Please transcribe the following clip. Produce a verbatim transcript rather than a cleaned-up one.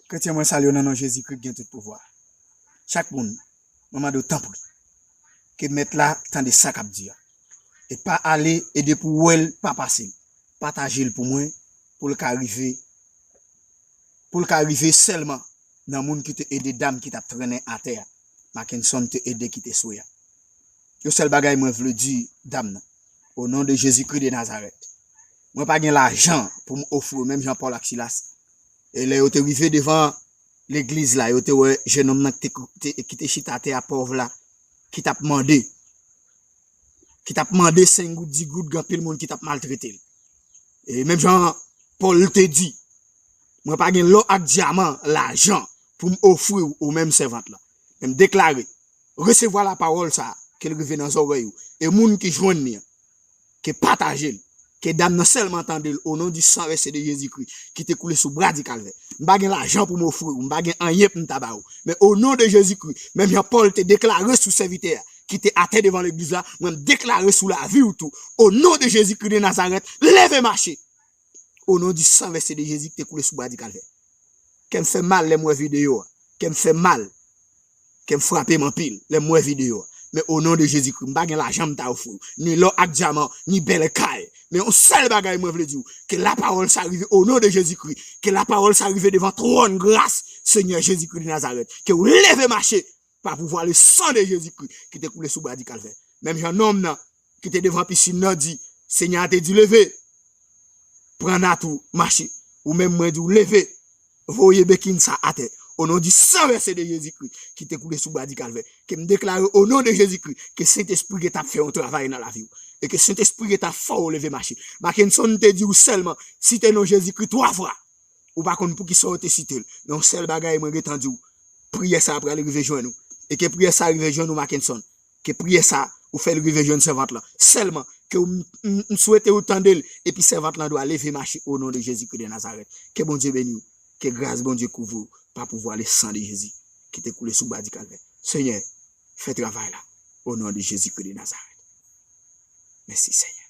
Kretyen, mwen salye w nan non Jezikri ki gen tout pouvwa. Chak moun, mwen mande w tanpri, ke Mèt la tande sa k ap di a. E pa ale, e depi w wè l pa pase l, pataje l pou mwen, pou l ka rive, pou l ka rive sèlman nan moun ki te ede dam ki t ap trennen atè a. Mackenson te ede ki te swe a. Yon sèl bagay mwen vle di dam nan. O non de Jezikri de Nazarèt. Mwen pa gen lajan pou m ofri w menm jan Pòl ak Silas. E lè yo te rive devan legliz la, yo te wè jennonm nan ki te, te, ki te chita atè a pòv la, ki t ap mande, ki t ap mande senk goud, dis goud, gen anpil moun ki t ap maltrete l. E menm jan Pòl te di, mwen pa gen lò ak dyaman, lajan, pou m ofri w, ou menm sèvant la. Men m deklare, resevwa lapawòl sa a, ke l rive nan zòrèy ou. E moun ki jwenn li an, ke pataje l, ke dam nan sèlman tande l, o non di san vèse de Jezikri, ki te koule sou bra di Kalvè. M pa gen lajan pou m ofri w, m pa gen anyen pou m ta ba ou. Men o non de Jezikri, menm jan Pòl te deklare sou sèvitè a, ki te atè devan legliz la, mwen m deklare sou lavi w tou. O non de Jezikri de Nazarèt, leve mache. O non di san vèse de Jezi ki te koule sou bwa di Kalvè. Kè m fè mal lè m wè videyo a. Kè m fè mal. Kè m frape m anpil lè m wè videyo a. Men o non de Jezikri, m pa gen lajan m ta ofri w. Ni lò ak dyaman, ni bèl kay. Men yon sèl bagay mwen vle di w. Ke lapawòl sa rive o non de Jezikri. Ke lapawòl sa rive devan twòn gras Senyè Jezikri de Nazarèt. Ke w leve mache pa pouvwa le san de Jezikri ki te koule sou bwa di Kalvè. Menm jan nonm nan ki te devan pisin nan di, Senyè a te di, leve, pran nat ou, mache. Ou menm mwen di w, leve, voye bekin sa atè. O non di san vèse de Jezikri ki te koule sou bwa di Kalvè. Ke m deklare o non de Jezikri ke Sentespri gen t ap fè yon travay nan lavi w. E ke Sentespri gen t ap fè w leve mache. Mackenson te di w sèlman, site non Jezikri twa fwa. Ou pa konn poukisa w te site l. Men yon sèl bagay mwen gentan di w. Priyè sa a pral rive jwenn ou. E ke priyè sa a rive jwenn ou, Mackenson. Ke priyè sa a, ou fè l rive jwenn sèvant lan. Sèlman, ke w, m, m, m swete ou tande l. Epi sèvant lan dwa leve mache o non de Jezikri de Nazarèt. Ke Bondye beni w. Ke gras Bondye kouvri w pa pouvwa le san de Jezi ki te koule sou bwa di Kalvè. Senyè, fè travay la. O non de Jezikri de Nazarèt. Mèsi, Senyè.